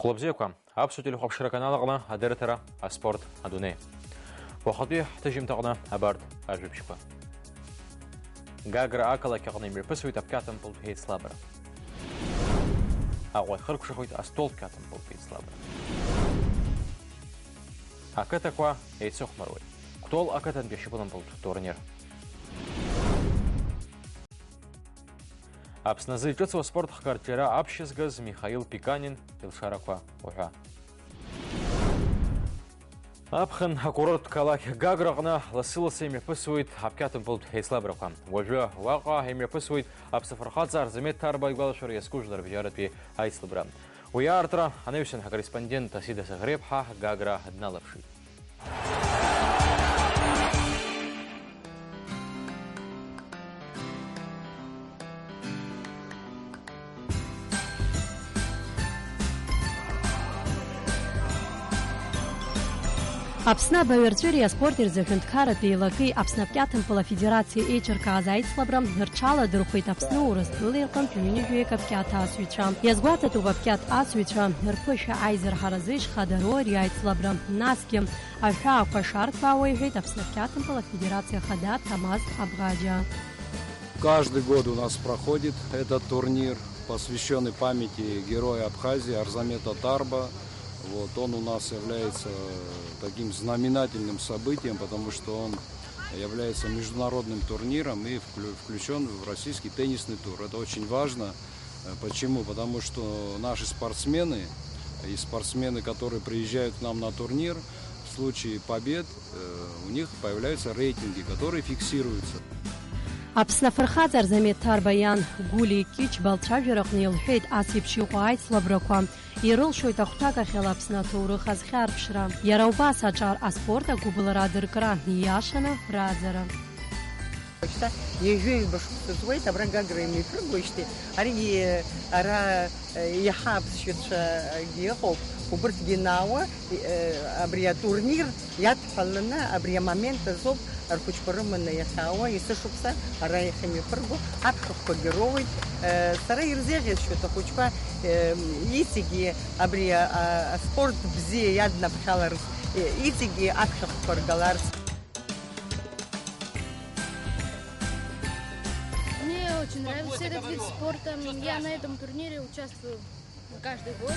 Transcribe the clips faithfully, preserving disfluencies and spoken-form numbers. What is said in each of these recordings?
Хәлыбзиақәа, аԥсуа телехәаԥшра аканал аҟны адырраҭара «Аспорт адунеи». Уахатәи ҳҭыжьымҭаҟны абарҭ ажәабжьқәа. Гагра ақалақь аҟны имҩаԥысуеит аԥқьаҭымпылтә еицлабра. Аҟәа ихыркәшахоит астол ԥқьаҭымпылтә еицлабра. Ақыҭақәа еицыхәмаруеит. Кәтол ақыҭантәи ашьапылампылтә турнир. Аԥсны азы иҿыцу аспорт хкы арҿиара аԥшьызгаз Михаил Пиканин илшарақәа уҳәа. Аԥхын акурорттә қалақь Гаграҟны лассы-лассы имҩаԥысуеит аԥқьаҭымпылтә еицлабрақәа. Уажәы уаҟа имҩаԥысуеит Аԥсны афырхаҵа Арзамеҭ Ҭарба игәалашәара иазку жәларбжьаратәи аицлабра. Уи аартра анаҩсан ҳкорреспондент Асида Саӷреиԥҳа Гагра дналаԥшит. Аԥсны абаҩарҵәыреи аспорти рзы аҳәынҭқарратә еилакеи Аԥсны аԥқьаҭымпыл афедерациеи еиҿыркааз аицлабра рҽаладырхәеит Аԥсны Урыстәылеи рҟынтә ҩынҩажәаҩык аԥқьаҭ асыҩцәа. Иазгәаҭатәуп аԥқьаҭ асыҩцәа рԥышәа аизырҳаразы ишхадароу ари аицлабра. Насгьы аҳәаақәа шарҭбаауа иҳәеит Аԥсны аԥқьаҭымпыл афедерациа ахада Ҭамаз Абӷаџьа. Каждый год у нас проходит этот турнир, посвящённый памяти героя Абхазии Арзамета Тарба. Вот, он у нас является таким знаменательным событием, потому что он является международным турниром и вклю-, включён в российский теннисный тур. Это очень важно. Э, почему? Потому что наши спортсмены и спортсмены, которые приезжают к нам на турнир, в случае побед, э, у них появляются рейтинги, которые фиксируются. Аԥсны афырхаҵа Арзамеҭ Ҭарба иан Гулиа Кьычба лцәажәараҟны илҳәеит ас еиԥш иҟоу аицлабрақәа ирылшоит ахәҭакахьала Аԥсны аҭоурых азхьарԥшра. Иара убас аҿар аспорт агәыбылра адыркра, ииашаны раӡара. Шьҭа ҩажәи ҩба шықәса зуеит, абра Гагра имҩаԥыргоижьҭеи, аригьы ара, э, иаҳа аԥсшьацәагьы ыҟоуп, убырҭгьы наауа, э, абри атурнир иадҳәаланы абри амомент азоуп рхәыҷқәа рыманы иахьаауа, есышықәса ара иахьымҩаԥырго аԥхьахәқәагьы роуеит. Э, сара ирзеиӷьасшьоит ахәыҷқәа, э, иҵегьы абри, а, а, аспорт бзиа иаднаԥхьаларц, э, иҵегьы аԥхьахәқәа ргаларц. Мне очень нравится этот вид спорта. Я на этом турнире участвую каждый год.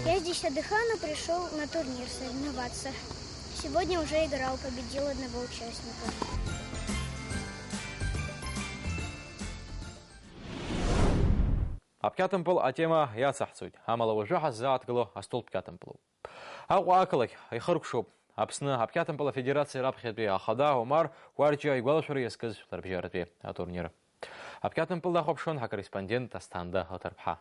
Я здесь отдыхаю, но пришёл на турнир соревноваться. Сегодня уже играл, победил одного участника. Аԥқьаҭымпыл атема иацаҳҵоит, амала уажәы ҳаззааҭгыло астол ԥқьаҭымпылуп. Аҟәа ақалақь ихыркәшоуп Аԥсны аԥқьаҭымпыл афедерациа раԥхьатәи ахада Омар Кәарҷиа игәалашәара иазкыз жәларбжьаратәи атурнир. Аԥқьаҭымпыл дахәаԥшуан ҳакорреспондент Асҭанда Оҭарԥҳа.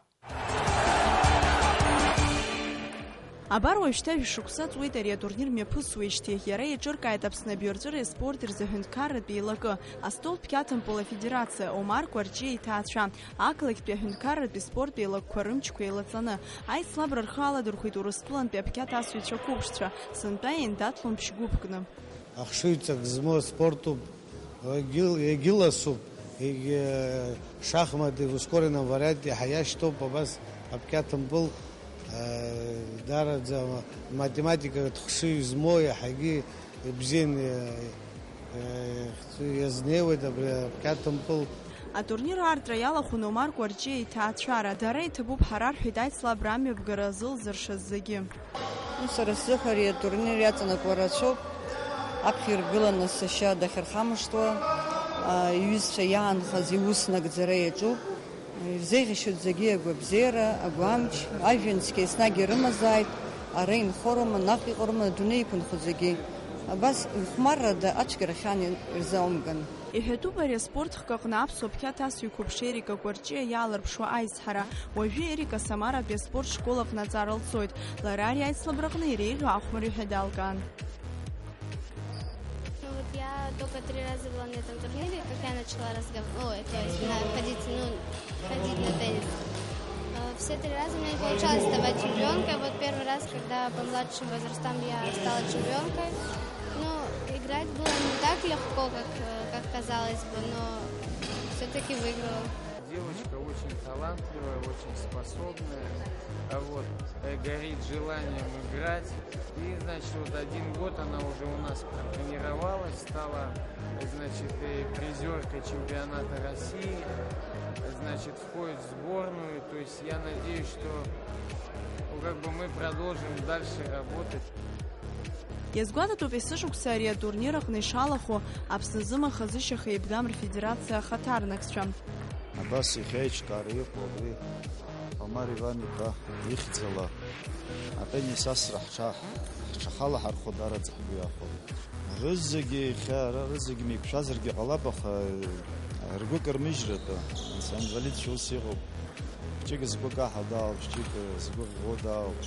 Абар уажәшьҭа жәшықәса ҵуеит ари атурнир мҩаԥысуеижьҭеи. Иара еиҿыркааит Аԥсны абаҩарҵәыреи аспорти рзы аҳәынҭқарратә еилакы, астол ԥқьаҭымпыл афедерациа, Омар Кәарҷиа иҭаацәа, ақалақьтәи аҳәынҭқарратәи спорттә еилакқәа рымчқәа еилаҵаны. Аицлабра рхы аладырхәеит Урыстәылантәи аԥқьаҭ асыҩцәа қәыԥшцәа, сынтәа еиндәаҭлон ԥшь-гәыԥкны. Ахшыҩҵак змоу аспортуп, егьыл-, егьыласуп, егь-, шахматы в ускоренном варианте иаҳа иашьҭоуп абас аԥқьаҭымпыл, э, даараӡа математикатә хшыҩ змоу иаҳагьы ибзианы, э, э, иазнеиуеит абри аԥқьаҭымпыл. Атурнир аартра иалахәын Омар Кәарҷиа иҭаацәара. Дара иҭабуп ҳара, рҳәеит, аицлабра амҩаԥгара азылзыршаз зегьы. Ну, сара сзыҳәа ари атурнир иаҵанакуа рацәоуп. Аԥхьа иргыланы сашьа дахьырхамышҭуа, а, иҩызцәа иаанхаз иус нагӡара иаҿуп. Ирзеиӷьашьоит зегьы агәабзиара, агәамч, ажәҩан цқьа еснагь ирымазааит, ара инхо роума, наҟ иҟоу роума, адунеи иқәынхо зегьы. Абас ихәмаррада ацәгьарахьан ирзаумган. Иҳәатәуп ари аспорт хкы аҟны аԥсуа ԥхьаҭ асыҩ қәыԥш Ерика Кәарҷиа иаалырԥшуа аизҳара. Уажәы Ерика Самаратәи аспорт школ аҟны аҵара лҵоит. Лара ари аицлабраҟны иреиӷьу ахәмарҩы ҳәа далкаан. Ну вот я только три раза была на этом турнире, как я начала разгов-, ой, то есть на, ходить, ну, ходить на теннис. Э, все три раза у меня не получалось вставать чемпионкой. Вот первый раз, когда по младшим возрастам я стала чемпионкой, ну, играть было не так легко, как, э, как казалось бы, но всё-таки выиграла. Девочка очень талантливая, очень способная, а вот, э, горит желанием играть. И, значит, вот один год она уже у нас протренировалась, стала, значит, и призёркой чемпионата России, значит, входит в сборную. То есть я надеюсь, что, ну, как бы мы продолжим дальше работать. Иазгәаҭатәуп есышықәса ари атурнир аҟны ишалахәу Аԥсны зымаха-зышьаха еибгам рфедерациа ахаҭарнакцәа. Абас иахьа аиҿкаара иҟоу абри Омар Иван-иԥа ихьӡала атеннис асра ҳҽа-, ҳҽахалаҳархәо даараӡа ҳгәы иахәоит. Рызегьы иахьа ара рызегьы меиқәшәазаргьы ҟалап, аха ргәы кырмыжьратәы, анцәа инвалидцәа ус иҟоуп. Ҷык згәы каҳауа дааоуп, ҷык згәы ӷәӷәоу дааоуп.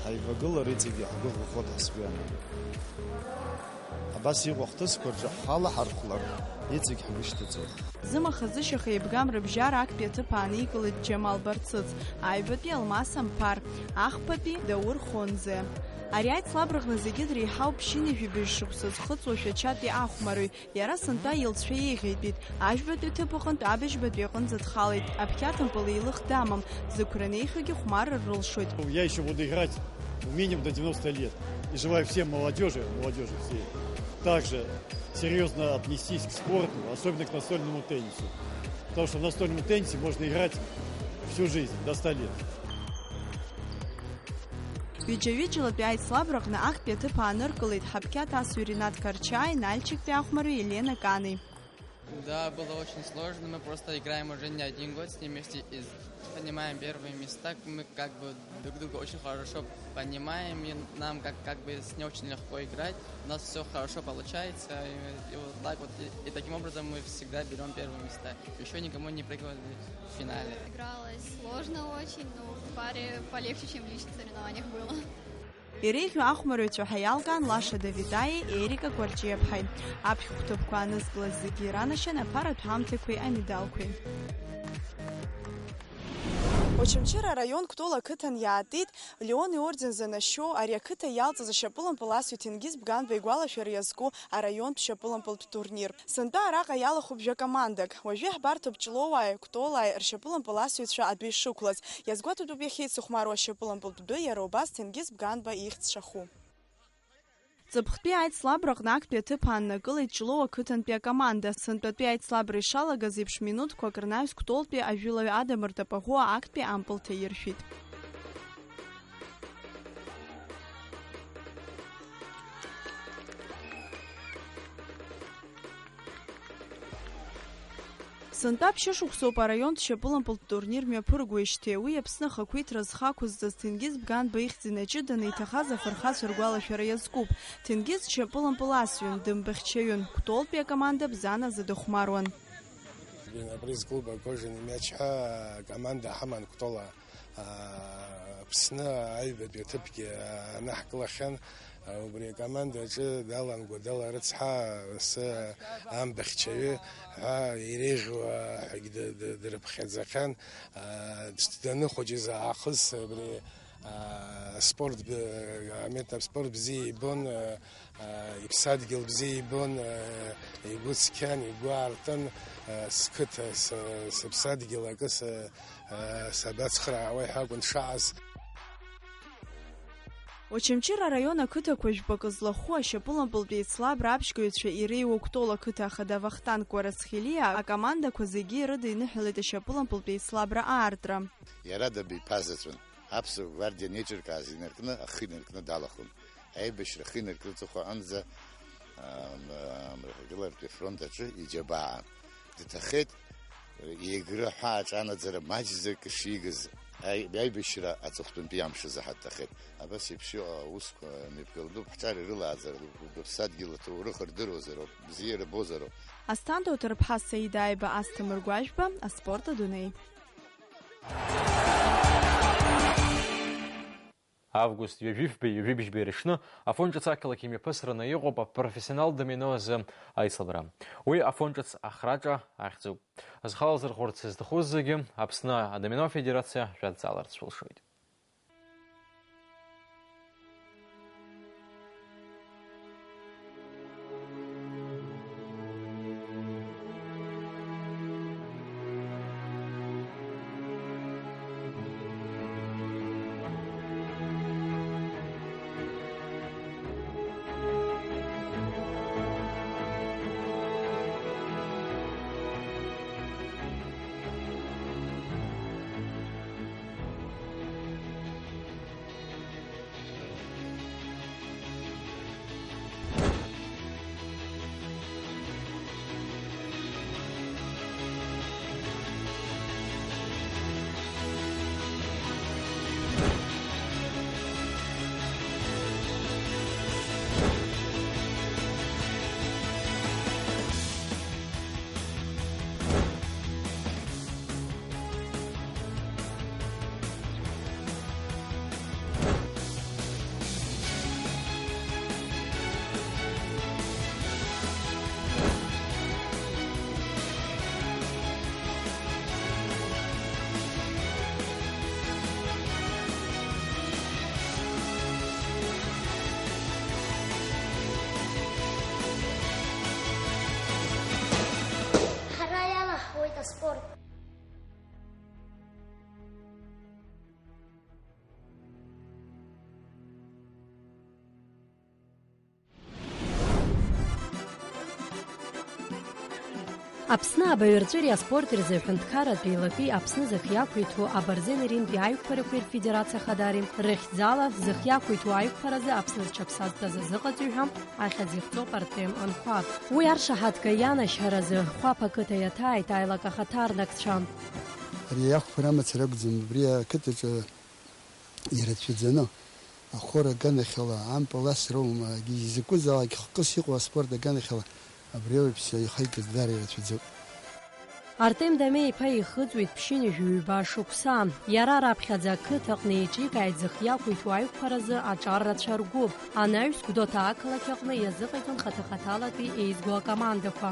Ҳаивагылар иҵегьы ҳгәы ӷәӷәоуп ҳәа сгәы иаанагоит. Абас иҟоу ахҭысқәа рҿы ҳалаҳархәлар, иҵегь ҳгәы шьҭыҵуеит. Зымаха-зышьаха еибгам рыбжьара актәи аҭыԥ ааникылеит Џьамал Барцыц, аҩбатәи Алмас Амԥар, ахԥатәи Даур Хонзе. Ари аицлабраҟны зегьы дреиҳауп ԥшьынҩажәи быжь шықәса зхыҵуа Шәачатәи ахәмарҩ, иара сынтәа илҵшәа еиӷьеитәит, ажәбатәи аҭыԥ аҟынтә абыжьбатәи аҟынӡа дхалеит, аԥхьаҭампыл еилых дамам, зықәра неихьоугьы хәмарра рылшоит. Я ещё буду играть умением до девяноста лет. И желаю всем молодёжи, молодёжи всей, также серьёзно отнестись к спорту, особенно к настольному теннису. Потому что в настольном теннисе можно играть всю жизнь, до ста лет. Ҩыџьа-ҩыџьалатәи аицлабраҟны актәи аҭыԥ ааныркылеит ҳаԥхьаҭа асыҩ Ринат Карчаи, Нальчиктәи ахәмарҩы Елена Кани. Да, было очень сложно. Мы просто играем уже не один год с ним вместе и понимаем первые места. Мы как бы друг друга очень хорошо понимаем, и нам как, как бы с ней очень легко играть. У нас всё хорошо получается, и, и вот так вот, и, и таким образом мы всегда берём первые места. Ещё никому не проигрывали в финале. Игралось сложно очень, но в паре полегче, чем в личных соревнованиях было. Иреиӷьу ахәмарҩцәа ҳәа иалкаан Лаша Давидаи Ерика Кәарҷиаԥҳаи. Аԥшь хәҭыԥқәа анызкылаз зегьы иранашьан аԥаратә ҳамҭақәеи амедалқәеи. Очамчыра араион Кәтол ақыҭан иаатит Леон иорден занашьоу, ари ақыҭа иалҵыз ашьапылампыл асҩы Ҭенгиз Бганба игәалашәара иазку араионтә шьапылампылтә турнир. Сынтәа араҟа иалахәуп жәа-командак. Уажәы иаҳбарҭоуп Ҷлоуааи Кәтолааи ршьапылампыл асыҩцәа адәы ишықәлаз. Иазгәаҭатәуп иахьеицыхәмаруа ашьапылампылтә дәы иара убас Ҭенгиз Бганба ихьӡ шаху. Ҵыԥхтәи аицлабраҟны актәи аҭыԥ ааннакылеит Ҷлоу ақыҭантәи акоманда. Сынтәатәи аицлабра ишалагаз еиԥш, минуҭқәак рнаҩс Кәтолтәи ажәылаҩ Адамыр Тапаӷәуа актәи ампыл ҭаиршәит. Сынтәа ԥшьышықәсоуп араионтә шьапылампылтә турнир мҩаԥыргоижьҭеи. Уи Аԥсны ахақәиҭра зхы ақәызҵаз Ҭенгиз Бганба ихьӡ инаҷыданы иҭахаз афырхацәа ргәалашәара иазкуп. Ҭенгиз шьапылампыл асҩын, дымбыхьчаҩын, Кәтолтәи акоманда бзаназы дыхәмаруан. Абри зклуб Акожаный мяч ҳәа акоманда ҳаман Кәтола. Аԥсны аҩбатәи аҭыԥгьы анаҳкылахьан, убри акоманда аҿы Далан Гәадала рыцҳа, асы амбахьчаҩы ҳәа иреиӷьу ҳәагьы ды-, ды-, дрыԥхьаӡахьан. Даныхәыҷыз аахыс абри аспорт б-, аметр спорт бзиа ибон. Иԥсадгьыл бзиа ибон, игәы цқьан, игәы аартын, сқыҭа, сы-, сыԥсадгьыл акы са-, сабацхраауеи ҳәа акәын дшааз. Очамчыра араион ақыҭақәа жәпакы злахәу ашьапылампылтә еицлабра аԥшьгаҩцәа иреиуоу Кәтол ақыҭа ахада Вахтанг Кәарацхелиа акомандақәа зегьы ирыдиныҳәалеит ашьапылампылтә еицлабра аартра. Иара дабиԥазаҵәын. Аԥсуа гвардиа анеиҿыркааз инаркны, ахы инаркны далахәын. Аибашьра ахы инаркны аҵыхәа аҟынӡа, ам, ам, Амрагыларатәи афронт аҿы иџьабаа дҭахеит. Егры аҳәаа аҿанаӡара маҷӡак шигаз аи-, аибашьра аҵыхәтәантәи амш азы ҳаҭахеит. Абас еиԥш иҟоу аусқәа мҩаԥгатәуп, ҳҿар ирылааӡароуп, рыԥсадгьыл аҭоурых рдыруазароуп, бзиара бозароуп. Асҭанда Оҭарԥҳа, Саида Аиба, Асҭамыр Гәажәба, аспорт адунеи. Август ҩажәи фбеи, ҩажәи бжьбеи рыҽны Афон ҿыц ақалақь имҩаԥысраны иҟоуп апрофессионал домино азы аицлабра. Уи Афон ҿыц ахраҿа ахьӡуп. Зхы алзырхәырц зҭаху зегьы Аԥсны адомино афедерациа шәадҵааларц шәылшоит. Аспорт. Аԥсны абаҩрҵәыреи аспорти рзы аҳәынҭқарратә еилакеи Аԥсны зых иақәиҭу абырзен иринтәи аиқәԥарақәеи рфедерациа хадари рыхьӡала зых иақәиҭу аиқәԥаразы Аԥсны зҽаԥсазтәыз азыҟаҵаҩ ҳәа ахьӡ ихҵоуп Артем Анқәаб. Уи аршаҳаҭга ианашьаразы Хәаԥ ақыҭа иаҭааит аилак ахаҭарнакцәа. Ари иақәԥара амацара акәӡам, убри ақыҭаҿы ирацәаӡаны, ахор аганахьала, ампыл асра аума, изакәызаалак хкыс иҟоу аспорт аганахьала абри ауаҩԥсы ихаиҭаз даара ирацәаӡоуп. Артем Дамеи-иԥа ихыҵуеит ԥшьынҩажәи ҩба шықәса. Иара раԥхьаӡа ақыҭаҟны еиҿикааит зых иақәиҭу аиқәԥаразы аҿар рацәа ргәыԥ. Анаҩс Гәдоуҭа ақалақь аҟны иазыҟаиҵон хаҭа-хаҭалатәи еизго акомандақәа.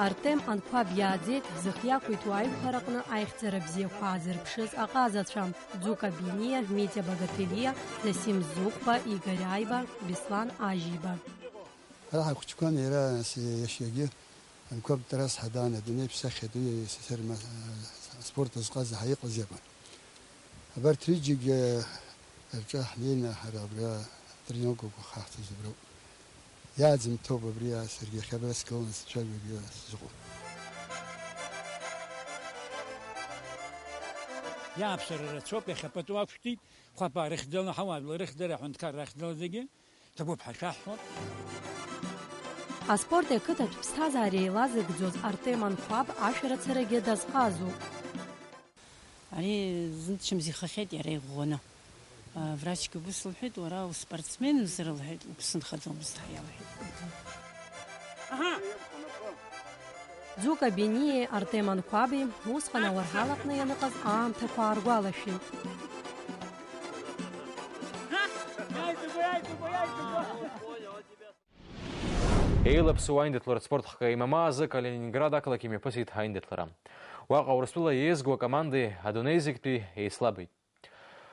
Артем Анқәаб иааӡеит зых иақәиҭу аиқәԥараҟны аихьӡара бзиақәа аазырԥшыз аҟазацәа. Ӡука Биниа, Митиа Багателиа, Зосим Зухба, Игорь Аиба, Беслан Ажьиба. Ҳара ҳахәыҷқәан иара с-, иашьагьы Анқәаб Тарас ҳәа даан адунеи ԥсахьа ду сасыр ма-, спорт азҟаза ҳаиҟазеиба. Абарҭ рыџьегьы рҿы ҳнеины ҳара абра тренировкақәа ҳахьӡыз аброуп. Иааӡымҭоуп абри, саргьы иахьа абра сгыланы сцәажәогьы сзыҟоуп. Иааԥсара рацәоуп, иахьа пату ақәшәтәит, хәаԥаа рыхьӡала, ҳауаажәлар рыхьӡала, аҳәынҭқарра ахьӡала зегьы ҭабуп ҳәа шәаҳҳәоит. Аспорти ақыҭатә ԥсҭазаареи еилазыгӡоз Артем Анқәаб ашәарыцарагьы дазҟазоуп. Ари зынтшьымз ихахьеит иара иӷәӷәаны. Врачгьы убыс лҳәеит, уара успортсмен узар, лҳәеит, уԥсы нхаӡомызт ҳәа иалҳәеит. Ӡука Бениеи Артем Анқәаби усҟан ауарҳалаҟны ианыҟаз аамҭақәа ааргәалашәеит. Еилаԥсоу аиндаҭларатә спорт хкы ММА азы Калининград ақалақь имҩаԥысит аиндаҭлара. Уаҟа Урыстәыла иеизгоу акомандеи адунеи зегьтәи еицлабит.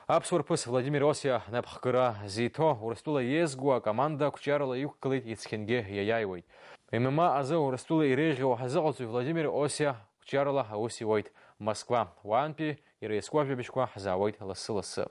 Аԥсуа рԥыс Владимир Осиа напхгара зиҭо Урыстәыла иеизгоу акоманда қәҿиарала иқәгылеит, ицқьангьы иаиааиуеит. ММА азы Урыстәыла иреиӷьу ҳазыҟаҵаҩ Владимир Осиа қәҿиарала аус иуеит Москва. Уаантәи иара иазку ажәабжьқәа ҳзаауеит лассы-лассы.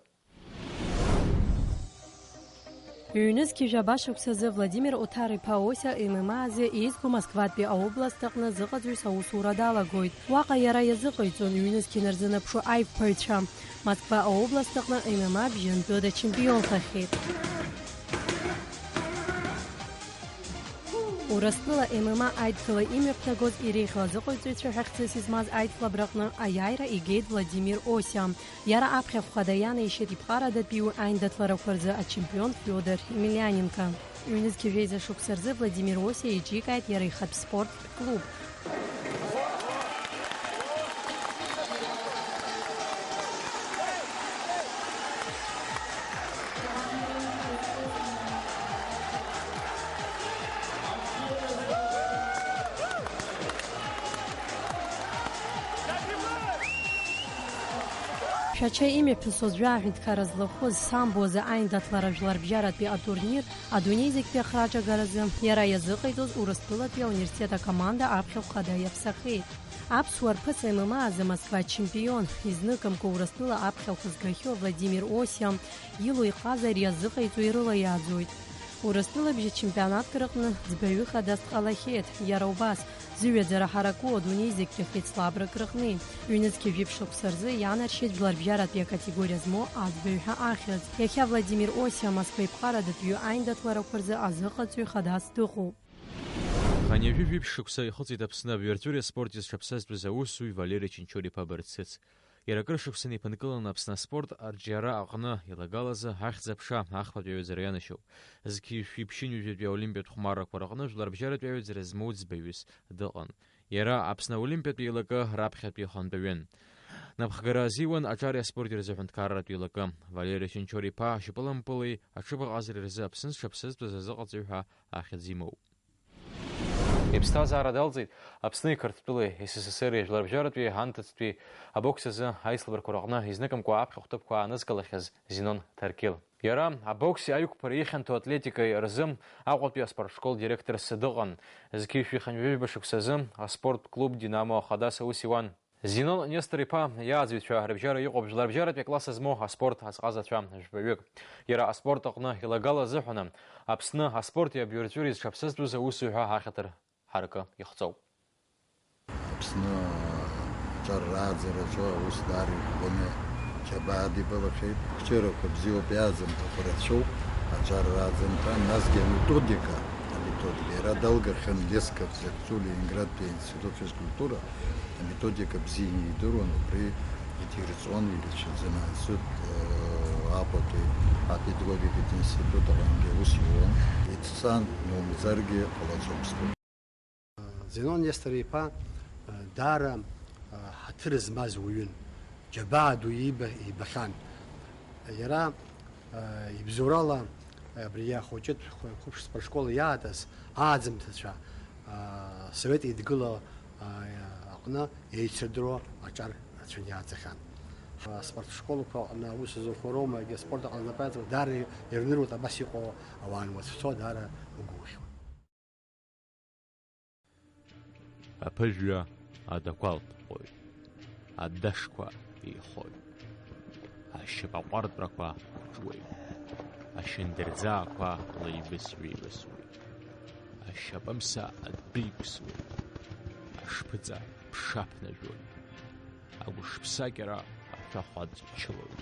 Ҩнызқьи жәаба шықәсазы Владимир Оҭар-иԥа Осиа ММА азы еизго Москватәи аобласт аҟны зыҟаҵаҩыс аусура далагоит. Уаҟа иара иазыҟаиҵон ҩнызқьи нарзынаԥшу аиқәԥаҩцәа. Москва аобласт аҟны ММА бжьынтәыда чемпионхахьеит. Урыстәыла ММА аидкыла имҩаԥнагоз иреиӷьу азыҟаиҵаҩцәа ҳәа хьӡыс измаз аидкылабраҟны аиааира игеит Владимир Осиа. Иара аԥхьахә хада ианеишьеит иԥҟарадатәиу аиндаҭларақәа рзы ачемпион Фиодор Емельяненко. Ҩнызқьи жәеиза шықәса рзы Владимир Осиа еиҿикааит иара ихатә спорттә клуб. Шәача имҩаԥысуаз жәаҳәынҭқарра злахәыз самбо азы аиндаҭлара жәларбжьаратәи атурнир адунеи зегьтәи ахраҿагаразы иара иазыҟаиҵоз Урыстәылатәи ауниверситет акоманда аԥхьахә хада иаԥсахеит. Аԥсуа рԥыс ММА азы Москва ачемпион, изныкымкәа Урыстәыла аԥхьахә згахьоу Владимир Осиа илоу иҟаза ари азыҟаиҵо ирылаиааӡоит. Урыстәылабжьа чемпионатк рыҟны ӡбаҩы хадас дҟалахьеит, иара убас, зыҩаӡара ҳараку адунеи зегьтәи хеицлабрак рыҟни. Ҩнызқьи жәиԥшь шықәса рзы ианаршьеит жәларбжьаратәи акатегориа змоу аӡбаҩ ҳәа ахьӡ. Иахьа Владимир Осиа Москва иԥҟарадатәиу аиндаҭларақәа рзы азыҟаҵаҩ хадас дыҟоуп. Хынҩажәи жәиԥшь шықәса ихыҵит Аԥсны абаҩрҵәыреи аспорти зҽаԥсазтәыз аусзуҩ Валери Чынчор-иԥа Барцыц. Иара акыр шықәса инеиԥынкыланы Аԥсны аспорт арҿиара аҟны илагалазы ахьӡ-аԥша ахԥатәи аҩаӡара ианашьоуп. Зқьи жәшәи ԥшьынҩажәатәи аолимпиатә хәмаррақәа рыҟны жәларбжьаратәи аҩаӡара змоу ӡбаҩыс дыҟан. Иара Аԥсны аолимпиатә еилакы раԥхьатәи ахантәаҩын. Напхгара азиуан аҿари аспорти рзы аҳәынҭқарратә еилакы. Валери Чынчор-иԥа ашьапылампыли аҽыбӷаҟазареи рзы Аԥсны зҽаԥсазтәыз азыҟаҵаҩ ҳәа ахьӡ имоуп. Иԥсҭазаара далҵит Аԥсни Қырҭтәылеи С С С Р-и жәларбжьаратәи анҭыҵтәи абокс азы аицлабрақәа рыҟны изныкымкәа аԥхьахә ҭыԥқәа аанызкылахьаз Зинон Ҭаркьыл. Иара абокси аиқәԥареи ихьанҭоу атлетикеи рзы Аҟәатәи аспортшкол директорс дыҟан. Зқьи жәшәи хынҩажәи жәба шықәсазы аспорттә клуб Динамо Ахадас аус иуан. Зинон Нестор-иԥа иааӡаҩцәа рыбжьара иҟоуп жәларбжьаратәи акласс змоу аспорт азҟазацәа жәбаҩык. Иара аспорт аҟны илагала азыҳәаны Аԥсны аспорти абиуарҵәыреи зҽаԥсазтәыз аусзуҩҳәа ахьаҭыр ҳаракы ихҵоуп. Аԥсны аҿар рааӡараҿы аус даара иӷәӷәаны џьабаа дибалахьеит. Хәҷырақәа бзиоуп, иааӡамҭақәа рацәоуп. Аҿар рааӡамҭа, насгьы аметодика, аметодика иара далгахьан Лесков Закцу Ленинградтәи аинститут физкультура. Аметодика бзианы идыруан, убри идирҵон, ирацәаӡаны аинститут, э, Аҟәатәи апедагогикатә институт аҟынгьы аус иуан. Идҵан, иумҵаргьы ҟалаӡом, сгәы. Зенон Нестор-иԥа, э, даара, э, ҳаҭыр змаз уаҩын, џьабаа ду ииба-, ибахьан. Иара, э, ибзоурала, э, абри ахәыҷытә хә-, қәыԥш спортшкол иаатыз ааӡамҭацәа, э, Совет Еидгыла, э, аҟны еицырдыруа аҿар рацәаны иааӡахьан. Аспортшколқәа аҟны аус зуқәа роума, егьи аспорт аҟны знапы иаҵоу даара ирныруеит абас иҟоу ауаа ануацәцо, даара угәоухьуеит. Аԥыжәҩа адақәа лҭҟәоит, адашқәа еихоит, ашьапаҟәартәрақәа ҟәҿуеит, ашьындырӡаақәа леибыс-ҩеибасуеит, ашьапымса адәы иқәсуеит, ашԥыҵа ԥшаԥнажәоит, агәышԥсакьара ашәахәа ачылоит,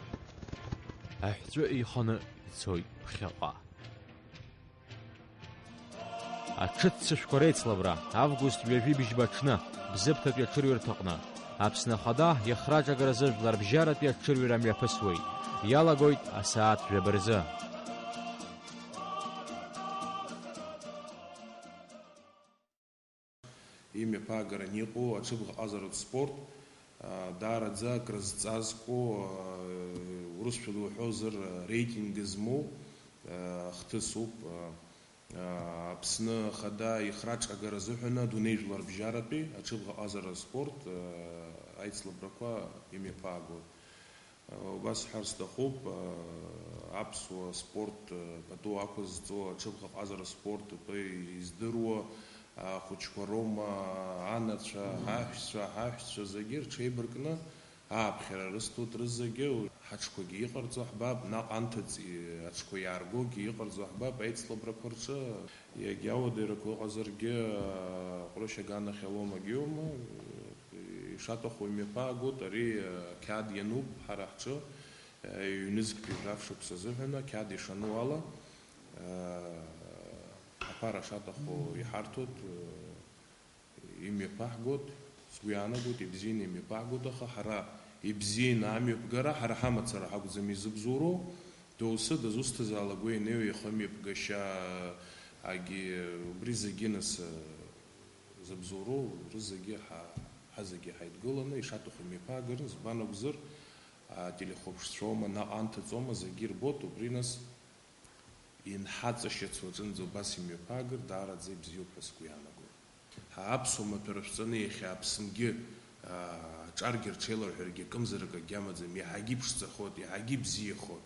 аҳәҵәы еиханы ицоит ԥхьаҟа. Аҽыццышәқәа реицлабра, август ҩажәи бжьба аҽны, Бзыԥҭатәи аҽырҩырҭаҟны, Аԥсны Ахада иахраҿагаразы жәларбжьаратәи аҽырҩра мҩаԥысуеит, иалагоит асааҭ жәаба рзы. Имҩаԥаагаран иҟоу аҽыбӷаҟазаратә спорт, а, даараӡа акрызҵазкуа, а, урысшәала иуҳәозар, реитинг змоу, а, хҭысуп. А, а, Аԥсны Ахада ихраҿагара азыҳәан адунеи жәларбжьаратәи аҽыбӷаҟазаратә спорт, а, аицлабрақәа имҩаԥаагоит. Убас сҳәар сҭахуп, аԥсуа спорт пату ақәызҵо, аҽыбӷаҟазара спорт атәы издыруа ахәыҷқәа роума, анацәа, аҳәсцәа, аҳәсцәа зегьы рҽеибаркны ааԥхьара рысҭоит рызегьы. Ҳаҽқәагьы иҟарҵо ҳбап, наҟ анҭыҵ аҽқәа иааргогьы иҟарҵо ҳбап аицлабрақәа рҿы. Иагьа ауадаҩрақәа ыҟазаргьы, ҟәрышь аганахь иалоумагьы иоума, ишаҭаху имҩаԥаагоит, ари, ақьаад иануп ҳара ҳҿы, ҩнызқьтәи жәаф шықәса азыҳәан ақьаад ишану ала, аԥара шаҭаху иҳарҭоит, имҩаԥаҳгоит, сгәы иаанагоит, ибзианы имҩаԥаҳгоит, аха ҳара ибзианы амҩаԥгара ҳара ҳамацара ҳакәӡам изыбзоуроу, доусы дызусҭазаалак уи ианеиуа ихы мҩаԥгашьа агьи убри зегьы нас, зыбзоуроу рызегьы ҳа, ҳазегьы ҳаидгыланы ишаҭаху имҩаԥаагарын, избан акәзар, ателехәаԥшцәоума, наҟ анҭыҵоума, зегьы ирбоит, убри нас инҳаҵашьыцуа аҿынӡа убас имҩаԥаагар, даараӡа ибзиоуп ҳәа сгәы иаанагоит. Ҳа аԥсуа маҭәа рышәҵаны иахьа Аԥсынгьы, аа, аҿаргьы рҽеиларҳәаргьы акымзарак агьамаӡам, иаҳагьы иԥшӡахоит, иаҳагьы ибзиахоит.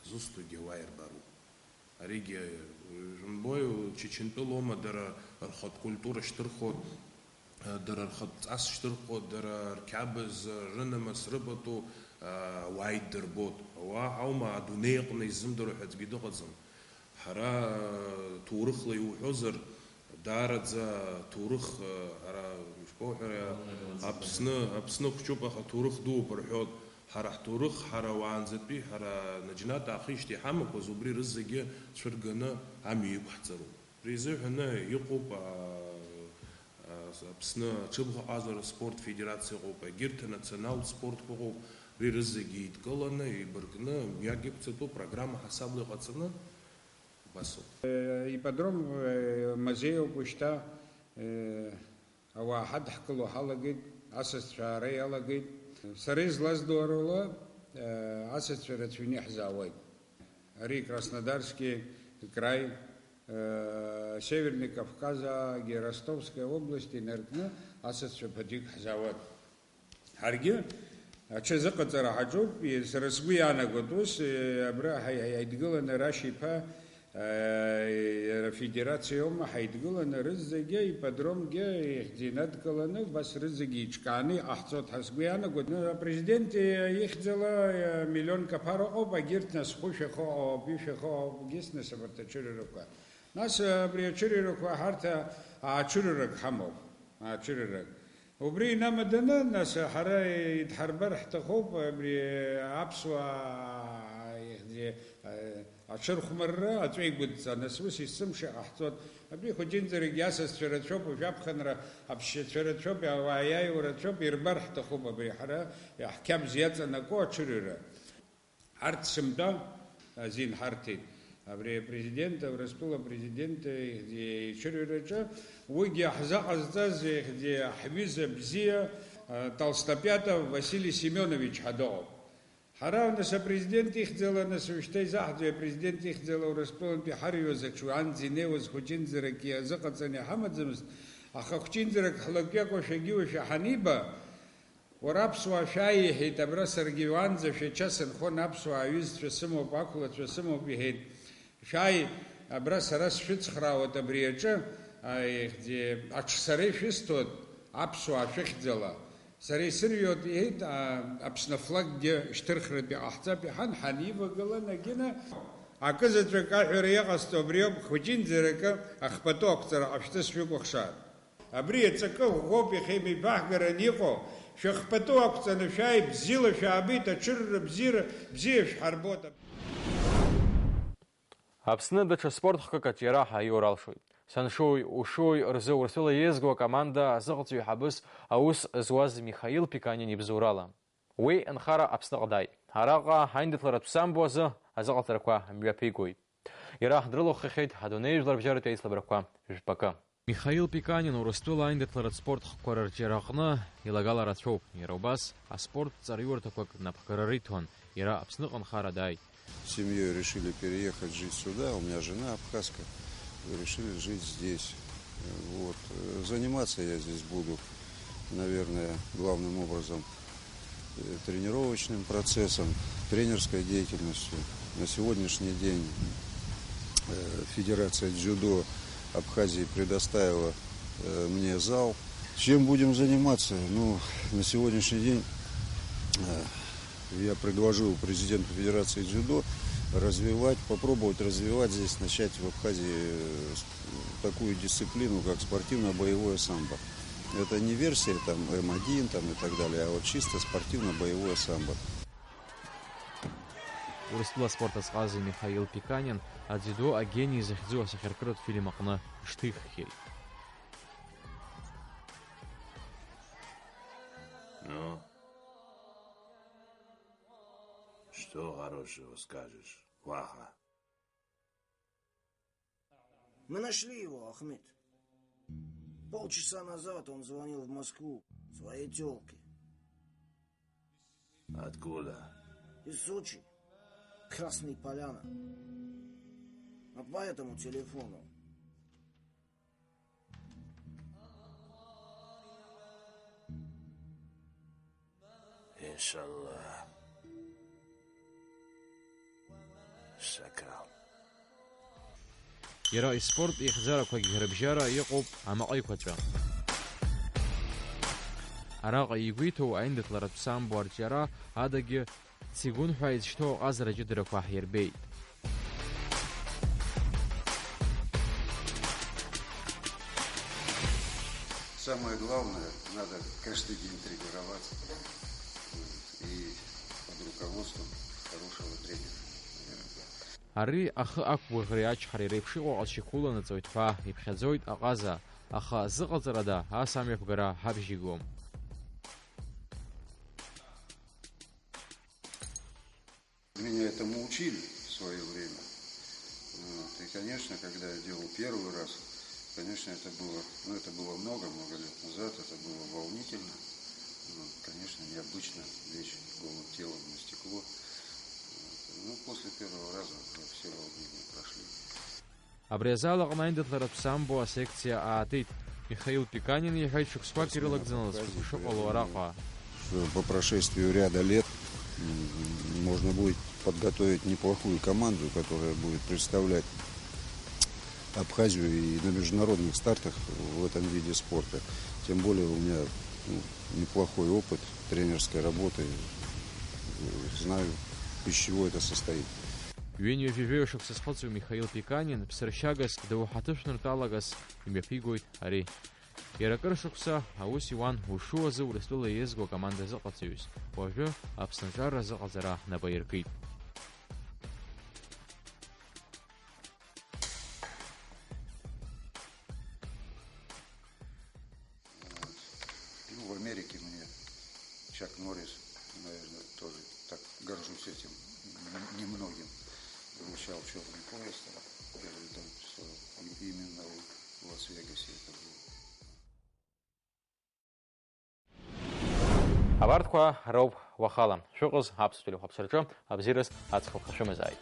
Зусҭогьы ауаа ирбароуп. Аригьы, жәымбои, Чачынтәылоума дара рхатә культура шьҭырхуа, дара рхатә ҵас шьҭырхуа, дара рқьабз, рынамыс, рыпату, ауаа иддырбоит. Ауаа ҳаума адунеи аҟны иззымдыруа ҳәа аӡәгьы дыҟаӡам. Ҳара, ҭоурыхла иуҳәозар, даараӡа ҭоурых, ара, ишԥоуҳәари, Аԥсны, Аԥсны хәҷуп, аха ҭоурых дууп рҳәоит. Ҳара ҳҭоурых, ҳара уаанӡатәи, ҳара наџьнатә аахижьҭеи ҳамақәаз убри рызегьы цәырганы амҩа иқәҳҵароуп. Ари изыҳәаны иҟоуп, а, а, Аԥсны аҽыбӷаҟазара спорт федерациа ыҟоуп, егьырҭ анационалтә спортқәа ыҟоуп, ари рызегьы еидкыланы, еибаркны, мҩак иқәҵатәу программа ҳасабла иҟаҵаны, убасоуп. Ипподром, э, музеиуп уажәшьҭа, э, Ауаа ҳадҳкыло ҳалагеит, асасцәа аара иалагеит. Сара излаздыруа ала, э, асасцәа рацәаҩны иаҳзаауеит. Ари Краснодарски краи, э, Северный Кавказаагьы Ростовская область инаркны асасцәа ԥыҭҩык ҳзаауеит. Ҳаргьы аҽазыҟаҵара ҳаҿуп, сара сгәы иаанагоит ус, э, абра ҳаи-, ҳаи-, ҳаидгыланы Рашь иԥа, Иара афедерациа аума ҳаидгыланы, рызегьы ипподромгьы ихьӡ инадкыланы, убас рызегьы еиҿкааны иҟаҳҵоит ҳәа сгәы иаанагоит. Апрезидент ихьӡала миллионк аԥара ыҟоуп, агьырҭ нас хәышә ахы ыҟоуп, ҩышә ахы ыҟоуп, гьыс нас абарҭ аҽырҩрақәа. Нас абри аҽырҩрақәа ҳарҭ аҽырҩрак ҳамоуп, аҽырҩрак. Убри инамаданы, нас, ҳара идҳарбар ҳҭахуп, абри аԥсуаа, ихьӡи, аҽырхәмарра аҵәа игәыдҵа, нас ус есымша иҟаҳҵоит. Абри хәыҷынӡарагьы асасцәа рацәоуп, уажә аԥхынра аԥсшьацәа рацәоуп, ауаа иааиуа рацәоуп, ирбар ҳҭахуп абри ҳара, ҳқьабз иаҵанаго аҽырҩра. Арҭ сынтәа азин ҳарҭеит абри апрезидент, Урыстәыла апрезидент иҽырҩраҿы. Уигьы ҳзыҟазҵаз, ихьӡи, ҳҩыза бзиа, Толстопиатов Василий Семенович ҳәа дыҟоуп. Ҳара, нас, апрезидент ихьӡала, нас, уажәшьҭа изаҳӡои, апрезидент ихьӡала Урыстәылантәи ҳарҩуаз аҽуанӡа инеиуаз хәыҷынӡарак иазыҟаҵаны иҳамаӡамызт, аха хәҷынӡарак ҳлакҩакуашәагьы уашәа ҳаниба, Уара аԥсуаа шәааи, иҳәеит, абра саргьы уаанӡа шәача сынхон, аԥсуаа ҩызцәа сымоуп, ақәлацәа сымоуп, иҳәеит. Шәааи, абра сара сшәыцхраауеит абри аҿы, аихьӡи, аҽ сара ишәысҭоит, аԥсуаа шәыхьӡала. Сара исырҩуеит, иҳәеит, а, Аԥсны афлаггьы шьҭырхратәы иҟаҳҵап, иҳәан, ҳанивагыла, нагина, акызаҵәык аҳәара иҟасҵо абриоуп, хәыҷынӡаракы ахпату ақәҵара ҟашәҵа сшәыкәыхшааит. Абри аҵакы ӷәӷәоуп иахьа имеибаҳгараны иҟоу, шәыхпату ақәҵаны шәааи, бзиала шәаабеит, аҽырра бзиара, бзиа шәҳарбоит. Аԥсны даҽа спорт хкык аҿиара ҳаиур алшоит. Саншуи Ушуи рзы Урыстәыла еизго акоманда азыҟаҵаҩ ҳабыс аус зуаз Михаил Пиканин ибзоурала. Уи нхара Аԥсныҟа дааит. Араҟа аиндаҭларатә самбо азы азыҟаҵарақәа мҩаԥигоит. Иара дрылахәхахьеит адунеи жәларбжьаратәи аицлабрақәа жәпакы. Михаил Пиканин Урыстәыла аиндаҭларатә спорт хкқәа рырҿиараҟны илагала рацәоуп. Иара убас аспорт ҵараиурҭақәак напхгара риҭон, иара Аԥсныҟа нхара дааит. Семьей решили переехать жить сюда, у меня жена абхазка, решили жить здесь. Вот. Заниматься я здесь буду, наверное, главным образом э, тренировочным процессом, тренерской деятельностью. На сегодняшний день э, Федерация дзюдо Абхазии предоставила э, мне зал. Чем будем заниматься? Ну, на сегодняшний день э, я предложил президенту Федерации дзюдо развивать, попробовать развивать здесь, начать в Абхазии э, такую дисциплину, как спортивно-боевое самбо. Это не версия там М один там, и так далее, а вот чисто спортивно-боевое самбо. Урыстәыла аспорт азҟаза Михаил Пиканин адзидо агени захьӡу асахьаркыратә фильм аҟны ишьҭиххьеит. Ну? Что хорошего скажешь, Ваха? Мы нашли его, Ахмед. Полчаса назад он звонил в Москву своей тёлке. Откуда? Из Сочи. Красная Поляна. А по этому телефону. Иншаллах. Шакрал. Иара испорт ихьӡарақәагь рыбжьара иҟоуп амаҟа еиқәаҵәа. Араҟа игәиҭоу аиндаҭларатә самбо арҿиара адагьы Цигун ҳәа изышьҭоу аҟазара ҷыдарақәа ҳирбеит. Самое главное, надо каждый день тренироваться. И под руководством хорошего тренера, наверное. Ари ахы ақәгәыӷреи ачҳареи реиԥш иҟоу аҟазшьақәа уланаҵоит ҳәа иԥхьаӡоит аҟаза, аха зыҟаҵарада ас амҩаԥгара ҳабжьигом. Меня этому учили в своё время. Вот. И, конечно, когда я делал первый раз, конечно, это было, ну, это было много-много лет назад, это было волнительно. Вот. Конечно, необычно лечь голым телом на стекло. Вот. Ну, после первого раза уже все волнения прошли. Абри азал аҟны аиндаҭларатә самбо асекциа аатит. Михаил Пиканин иҳәеит, шықәсқәак ирылагӡаны ласқәа шыҟало араҟа. По прошествию ряда лет м, можно будет подготовить неплохую команду, которая будет представлять Абхазию и на международных стартах в этом виде спорта. Тем более у меня, ну, неплохой опыт тренерской работы. Знаю, из чего это состоит. Ҩынҩажәи жәаҩа шықәса зхыҵуа Михаил Пиканин ԥсыршьагас, доуҳа ҭышәныртәалагас имҩаԥигоит ари. Иара акыр шықәса аус иуан ушу азы Урыстәыла еизго акоманда азыҟаҵаҩыс, уажәы Аԥсны аҿар азыҟаҵара нап аиркит. Ну, в Америке мне Чак Норрис, наверное, тоже так горжусь этим. Н- Немногим вручал черный пояс, да, первый дом, что и- именно в Лас-Вегасе это было. Абарҭқәа роуп уахала. Шәыҟаз аԥсуа телехәаԥшраҿы абзиараз аҵх шәымазааит.